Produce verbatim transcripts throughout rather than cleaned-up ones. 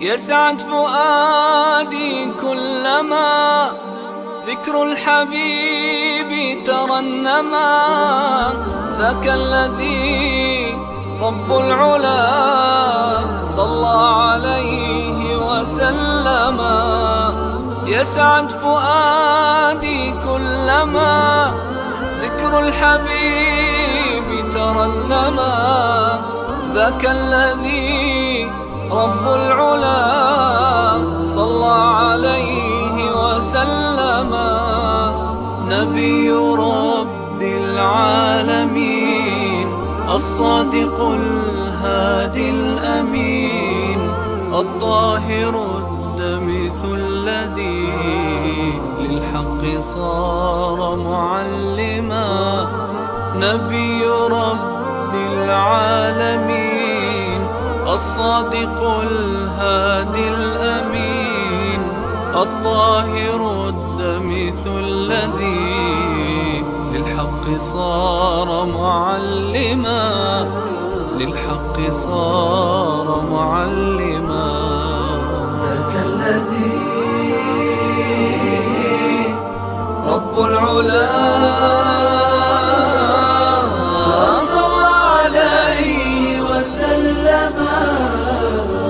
يسعد فؤادي كلما ذكر الحبيب ترنما. ذاك الذي رب العلا صلى عليه وسلم. يسعد فؤادي كلما ذكر الحبيب ترنما. ذاك الذي رب العلا صلى عليه وسلم. نبي رب العالمين، الصادق الهادي الأمين، الطاهر الدمث الذي للحق صار معلما. نبي رب العالمين، الصادق الهادي الأمين، الطاهر الدمث الذي للحق صار معلما، للحق صار معلما. ذاك الذي رب العلا صلى عليه وسلم.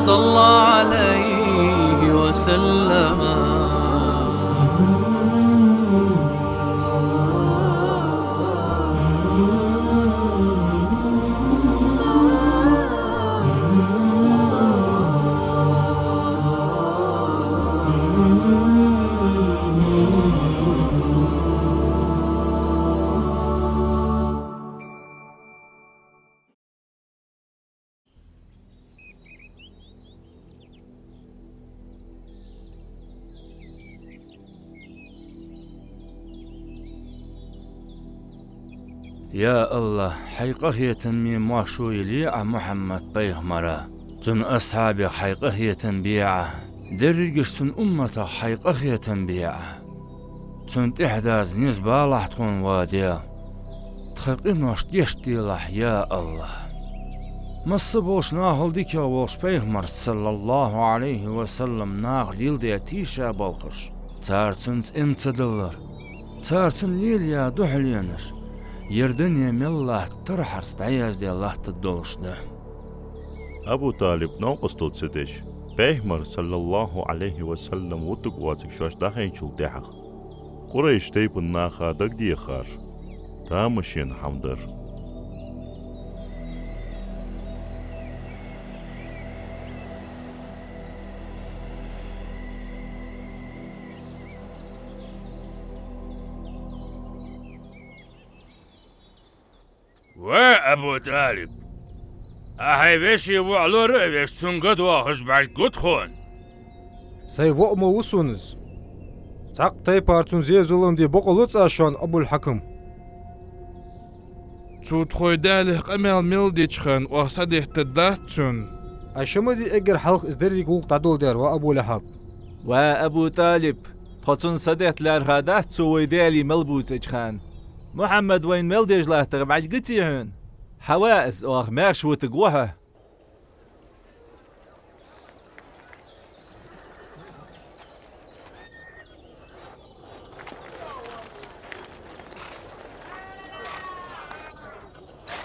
صلى عليه وسلم. Я АллахӀ, Хьай къахетаме мошо йилла Ӏа Мухьаммад-пайхамара, цун асхьабех Хьай къахетам бе Ӏа, дерригаш цун умматах Хьай къахетам бе Ӏа. Цунна тӀехьа даза низ балахь тхона, ва Даьла. Тха къинош гешт делахь, я АллахӀ. Масса болча нахал дикагӀа волча пайхамарца, саллаллахӀу Ӏалайхи ва саллам, наха леладаь тийшаболхаш, цар цунца Ӏилма ца далар, цар цунна лелаяь духьаленаш, ер дуне мел латта тархьарца дӀаяздаь латтаргдолаш да. Абу ТӀалиб новкъостал ца деш, пайхамар, саллаллахӀу Ӏалайхи ва саллам, вутаргвоацаш шоаш дӀахайначул тӀехьагӀа, Къурайш тайпан наха дагадехар тамашийна хӀама дар. Ва Абу ТӀалиб! Ӏа хьай веший воӀ лоравеш, цунга доахаш бӀаргагу тхона. Сай воӀ ма ва сона из. Цхьаккха тайпара цунна зе-зулам де бокъо луц аз шоана, Абул-Хьакам? Цо тхоай Даьлах къамаьл мел деча хана оаха садеттаргдац цунна. Ӏа ша ма дий эггара хьалха из деррига гӀулакх дӀадоладаьр, ва Абу-ЛахӀаб. Ва Абу ТӀалиб, тхо цунна садетта лаьрхӀа дац цо вай Даьлий мел бувцача хана. Мухьаммад вайна мел деш латтар бӀаргагуций хьона? Хьава из, оаха маьрша вутаргва хьо.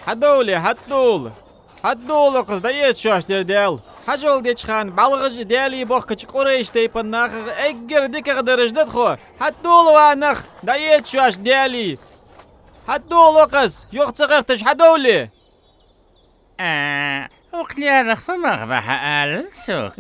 Хьадовла, хьадовла! Хьадовла укхаза, дӀаэца шоашта ер Даьла! Хьажол деча хана бӀаьлгӀажа Даьлий бохкача Къурайш тайпан нахах эггара дикагӀдараш да тхо! Хьадовла, ва нах, дӀаэца шоашта Даьлий! Хьадовла укхаза, юха ца гӀерташ хьадовла! А, укх лерах фу мах ба хьа, алал сога?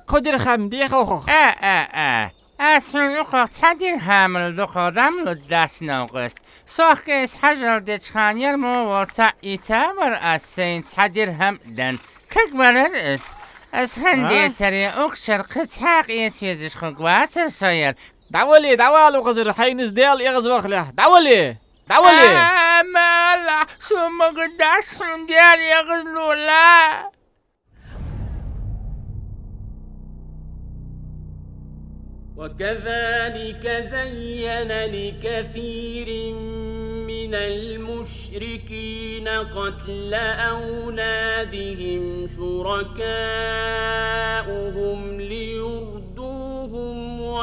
Кхо дирхӀам де хьогах. А, а, а. Аз хьона укхох цхьа дирхӀамал дукхагӀа дӀа ма лургдац, новкъост. Сох кӀезига хьажол деча хана ер мо вола цхьаъ ийца вар аз сайна цхьа дирхӀам денна. Кагбарар из. Аз хӀана децаре, укх шера кхы цхьаккха эца везаш хургвацар со ер. ДӀавала, дӀавала укхазара, хьайна из Даьла эгӀазвахалехь. ДӀавала! ДӀавала! А, ма алалахь, со магадац хьона Даьла эгӀазло, ла! وكذلك زين لكثير من المشركين قتل أولادهم شركاؤهم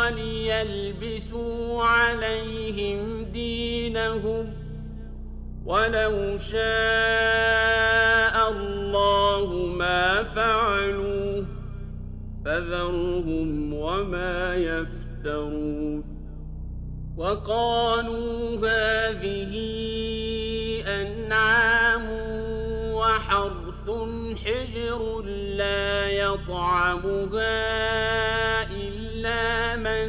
ليلبسوا عليهم دينهم، ولو شاء الله ما فعلوه، فذرهم وما يفترون. وقالوا هذه أنعام وحرث حجر لا يطعمها إلا من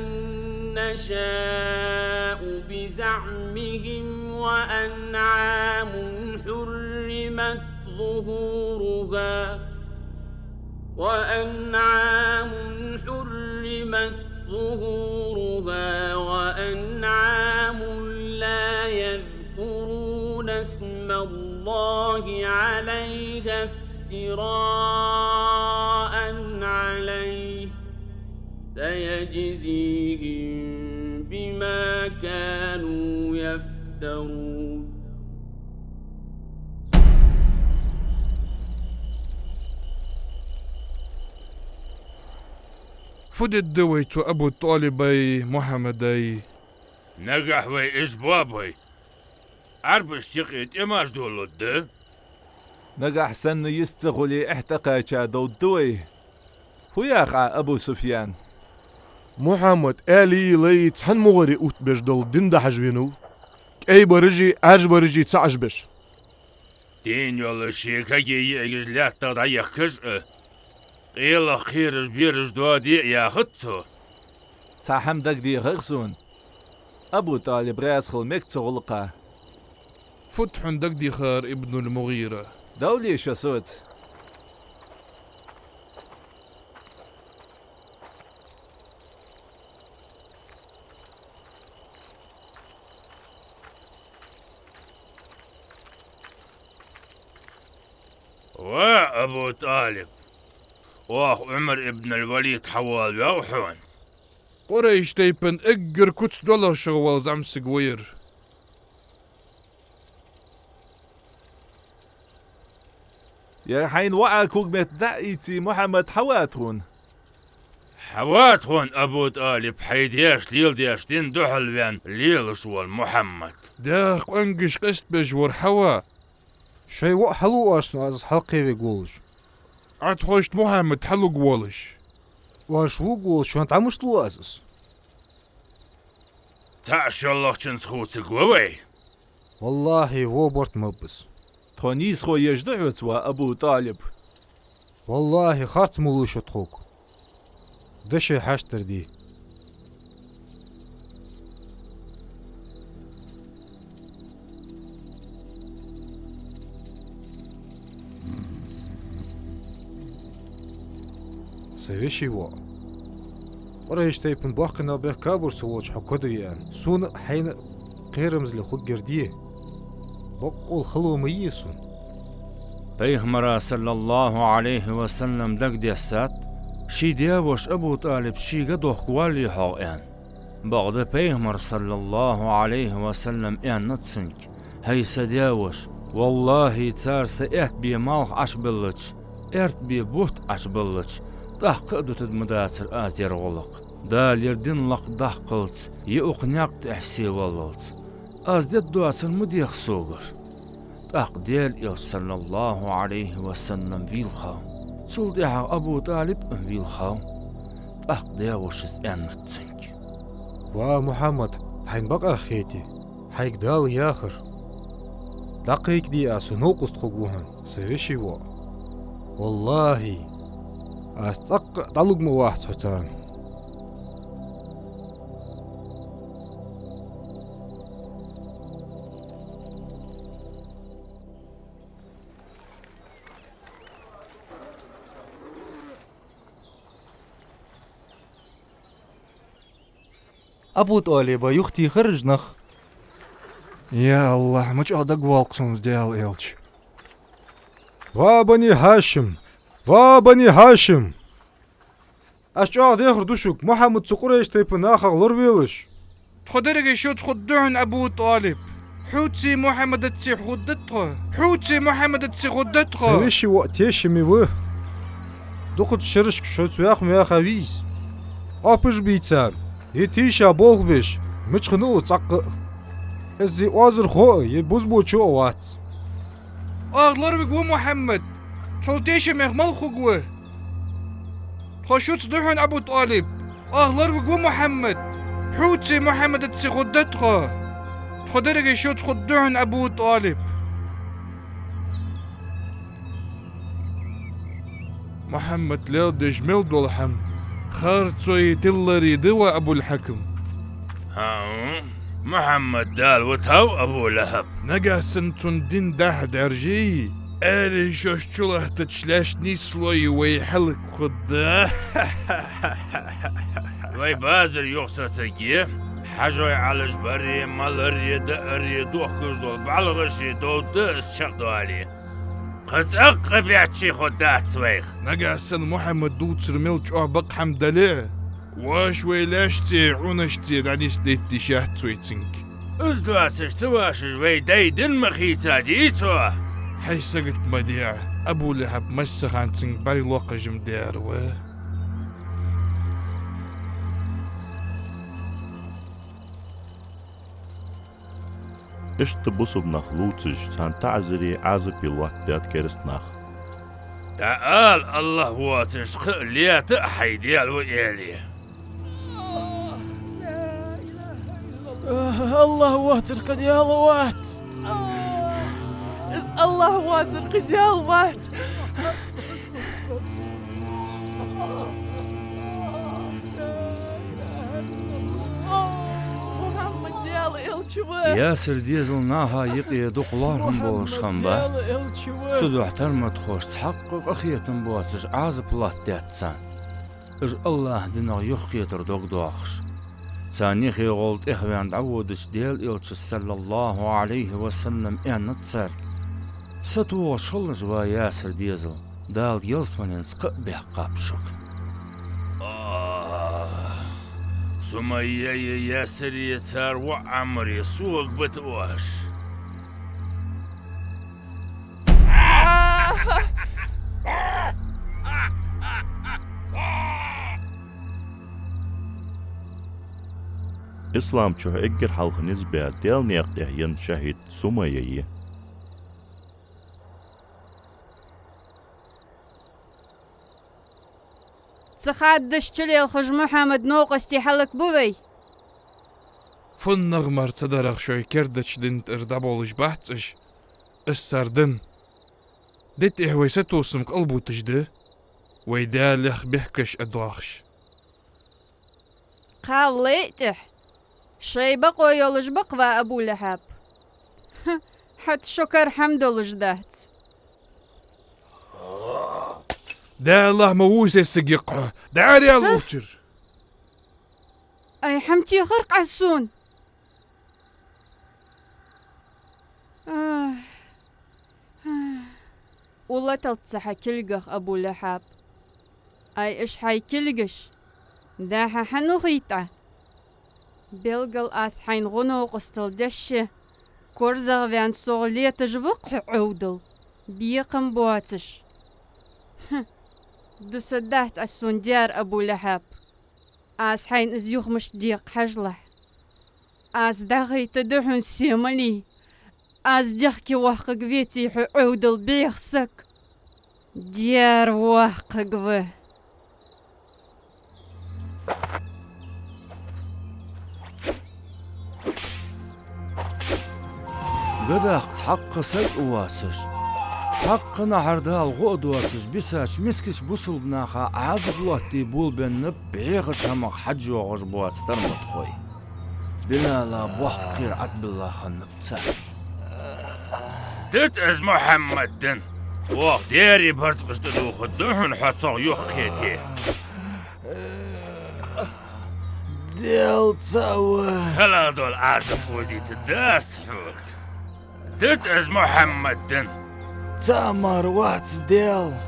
نشاء بزعمهم وأنعام حرمت ظهورها وأنعام حرمت ظهورها وأنعام لا يذكرون اسم الله عليها افتراء عليه سيجزيهم بما كانوا يفترون. Фу дергда вай цу Абу ТӀалибай, Мухьаммадай? Нагахь вай уж боабой, Ӏарбашта юкъе тӀемаш долалургда. Нагахь санна йист ца хуле, эхь тӀакхаьча довргда вай. Фу йоах Ӏа, Абу Суфьян? Мухьаммад аьлеи лайи цхьан мугӀаре уттабеш дола дин дахьаш венав, кӀайбараши Ӏаьржбараши ца Ӏаш беш. Дийна йолаш ший кагий йиӀигаш лаьттах дӀаехкаш а, къелах кхераш бераш доаде а яхац цо. Цхьа хӀама дагадехар сона. Абу ТӀалиб раьза хила мег цу гӀулакха. Фуд хьона дагадехар, Ибнуль-МугӀира? Довлий шо соца. Ва Абу ТӀалиб! Оаха Ӏумар ибн аль-Валид хьавоалаваьв хьона. Къурайш тайпан эггара куц доаллача шагӀа вола зӀамсаг ва ер. Ер хьайна воӀа когаметта дӀа а ийце, Мухьаммад хьава тхона? Хьава тхона, Абу ТӀалиб, хьай даьша леладеш дина духьал ваьнна лелаш вола Мухьаммад. Даьх къонгаш къестабеш вар хьава. Шоай воӀ хьалу оаш сона, аз из хьалкхевергволаш? Ӏа тхоашта Мухьаммад хьалургволаш? Оаш лургволаш шоана тӀа мишта лу аз из? ЦаӀ шоллагӀчунца хувцаргва вай? Валлахьи, во барт ма ба из. Тхо нийсхо еш да хьоца, ва Абу ТӀалиб? Валлахьи, харц ма луш шо тхога. Дашей хьаштар де. Са веший воӀ. Къурайш тайпан боккхий нах бехкабар со волча хьо кодае аьнна. Сона а хьайна а кхерамзле хургьяр де. Боккъал хало ма йий сона. Пайхамара, саллаллахӀу Ӏалайхи ва саллам, дагадессад, ший даь-воша Абу ТӀалиб шийга дохкаваллий хьогӀ аьнна. Бакъда Пайхамара, саллаллахӀу Ӏалайхи ва саллам, аьннад цунга: «ХӀай са даь-воша, валлахьи, цар са аьтта бе малх Ӏочубеллача, аьрда бе бутт Ӏочубеллача, тӀаккха а дутаргма дацар аз ер гӀулакх. Дала ер дин лакхдаккхалца, е укх наькъа тӀа эхь севаллалца. Аз дергдоацар ма дех согара». ТӀаккха Даьла Элча, саллаллахӀу Ӏалайхи ва саллам, вийлхав. Цул тӀехьагӀа Абу ТӀалиб а вийлхав. ТӀаккха даь-вошас аьннад цунга: «Ва Мухьаммад, хьайна бакъахьа хете, хьайга Дала яхар. ДӀакхайкаде аз, со новкъост хургва хьона, са веший воӀ. Валлахьи, аз цӀаккха а дӀалургма вац хьо царна». Абу ТӀалиба юхатехар уж нах. Я АллахӀ, ма чӀоагӀа дагавоал-кх сона из, Даьла Элча. Ва Бани ХӀашим! Ва Бани ХӀашим! Аз чӀоагӀа дехар ду шуга, Мухьаммад цу Къурайш тайпан нахах лоравелаш. Тхо деррига шуца хургда хьона, Абу ТӀалиб. Хьоцеи Мухьаммадацеи хургда тхо. Хьоцеи Мухьаммадацеи хургда тхо. Са веший воӀ тешаме ва. Дукхача шерашка шоца ваьха ма ваьхавий из. Оапаш бий царна. Е тийша болх беш, мича хиннав из цӀаккха а? Из е оазархо а, е бузбочо а вац. Оаха лоравиг ва Мухьаммад. Цул тешаме мала хургва? Тхо шуца да хьона, Абу ТӀалиб. Оаха лоравиг ва Мухьаммад. Хьоцеи Мухьаммадацеи хургда тхо. Тхо деррига шуца хургда хьона, Абу ТӀалиб. Мухьаммад леладеш мел дола хӀама харцои тиллари да, ва Абул-Хьакам? ХӀаа, Мухьаммад Дала витав, Абу-ЛахӀаб? Нагахьа санна цун дин дӀа-хьа даьржий, аьлий шоаш чулаттача лаьшта нийслой, вай хӀалакхургда. Вай базар юха сацаргья, хьажой Ӏалашбари, малари, даари дохкаш дола бӀалгӀаши довда из чакхдоале. Кхы цӀаккха баьчча хургдац вайх. Нагахьа санна Мухьаммада дувцар мел чӀоагӀа бакъ хӀама дале а, воаш вай лаьштеи Ӏунашцеи дӀанисдайташ яц вай цунга. Из доацаш ца вашаш вай даьй дин ма хийцадий цо. Хьай сагота ма де Ӏа, Абу-ЛахӀаб массахана цунга бӀарг локхаш-м даьр ва. Иштта бусалба нах лувцаш, царна таӀазари Ӏазапи лоаттадаьд кераста наха. ДӀаала, АллахӀ воацаш кхы а лета а хьай Даьла ва аьле. АллахӀ воацар кхы Даьла вац. Из АллахӀ воацар кхы Даьла вац. Мухьаммад Даьла элча ва. Ясир дезала наха юкъе дукха лоархӀам болаш хиннабац. Цудухьа тарматхошта цхьаккха къахетам боацаш Ӏазап латтадаьд царна. Уж АллахӀа динах юхакхетар дог доахаш. Царна юхе гӀолла тӀехваьнна дӀаводача Даьла элчас, саллаллахӀу Ӏалайхи ва саллам, аьннад царга: СатохӀаш хилалаш, ва Ясир дезал, Дала ялсмаленца кхаъ баьккхаб шуга. Сумайяи Ясири цар воӀ Ӏаммари сога бита оаш. Ислам чу эггара хьалха низ баь, Даьла наькъа тӀа енна шахӀид Сумайя я. Ца хаддаш чулелхаш Мухьаммада новкъостий хьалакбу вай. ФуннагӀа мара ца дарах шоай кердача дина тӀара дӀаболаш бац уж, из цар дин. Ди тӀехьа вай сатувсам кӀалбуташ да, вай Даьлах бехкаш а доахаш. Кхаллай тӀехьа. Шоай бакъо йолаш ба-кх, ва Абу-ЛахӀаб. ХӀаьта шо кара хӀама долаш дац. Даьлах ма вувсай саг, йикъ хьо. ДӀаара яла укх чура. Ай, хӀама техар-кх Ӏа сона. Ах. Улаталца хьа кулгах, Абу-ЛахӀаб. Ай, уж хьай кулгаш дӀа-хьа хьан ухийт Ӏа? Белггала аз хьайна гӀо-новкъостал деш а, корзагӀваьнна согӀа леташ ва-кх хьо Ӏовдал, бекхам боацаш. ХӀа, дусаргдац Ӏа сона даьр, Абу-ЛахӀаб. Аз хьайна из юха мишта декх хьажалахь. Аз дӀахайта да хьона се малий. Аз дехке воаккхаргвеций хьо Ӏовдал, бӀеха саг? Даьра воаккхаргва. Гадахка цхьаккха саг а воацаш, цхьаккха нахьар Дала гӀо а доацаш бисача мискача бусалба наха Ӏазап лоаттаде болабеннаб бӀехача хӀамах хьаж йоагӀаш боаца тарматхой. Билала боккха кхера ӀотӀабилла хиннаб цар. Дита из Мухьаммада дин. Оаха Даьра барзкъаш тӀадувхаргда хьона, хьо цох юхакхете. Даьла цаӀ ва. ХӀалагӀа дола Ӏазап озийтаргда аз хьога. Дита из Мухьаммада дин. ЦаӀ мара вац Даьла.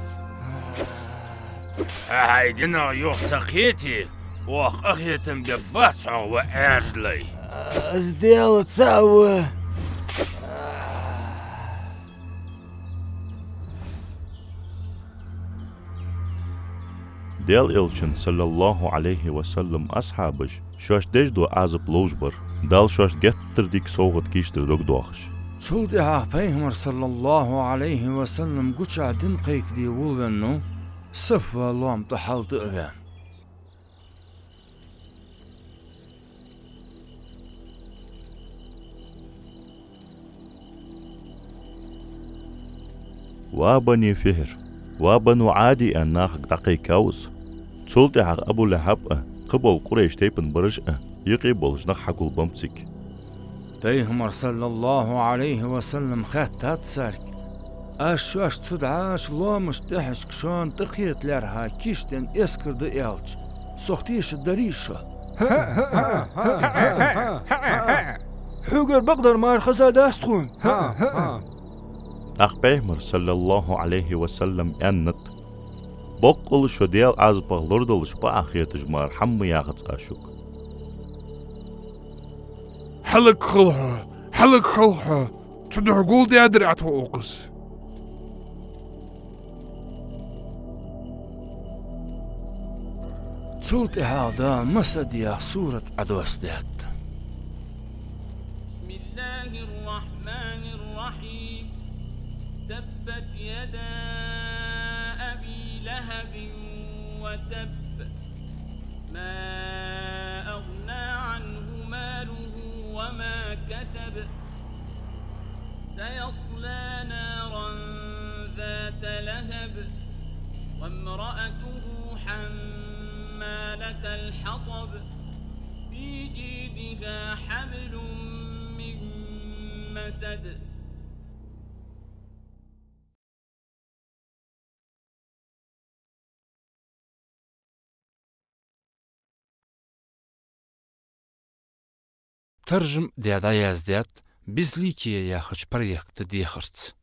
Хьо хьай динах юха ца кхете, оаха къахетам бергбац хьогӀ, ва Ӏаьржа лай. Из Даьла цаӀ ва. Даьла Элчан, саллаллахӀу Ӏалайхи ва саллам, асхьабаш шоашта деш дола Ӏазап ловш бар, Дала шоашта геттара дика совгӀат кийчдар дог доахаш. Цул тӀехьагӀа Пайхамар, саллаллахӀу Ӏалайхи ва саллам, гучахь дин кхайкаде волавеннав, Сафа лоам тӀа хьалтӀа а ваьнна. «Ва бани Фихьр, ва бану Ӏади», аьнна, нахага дӀакхайкав из. Цул тӀехьагӀа Абу ЛахӀаб а, кхыбола Къурайш тайпан бараш а, юкъе болаш нах хьагулбеннаб цига. Пайхамар, саллаллахӀу Ӏалайхи ва саллам, хаьттад царга: «Аз шоашта цу дӀача лоамашта тӀехьашка шоана тӀакхета лаьрхӀа кийчденна эскар да аьлча, сох тешаргдарий шо?» «Хьогара бакъдар мара хезадац тхона». ТӀаккха Пайхамара, саллаллахӀу Ӏалайхи ва саллам, аьннад: «Боккъала шо Даьла Ӏазапах лорадалаш бакъахьа хеташ мара хӀама ма яхац аз шуга». «Хьалакхал хьо, хьалакхал хьо, цудухьа гулдаьдар Ӏа тхо укхаза». Цул тӀехьагӀа Дала «Масад» яха сурат Ӏодоссадаьд. بسم الله الرحمن الرحيم. تبت يدا أبي لهب وتب. ما أغنى عنه ماله وما كسب. سيصلى نارا ذات لهب. وامرأته حمالة الحطب. في جيدها حبل من مسد». Таржам даь дӀаяздаьд «Безликие» яхача проекта дехарца.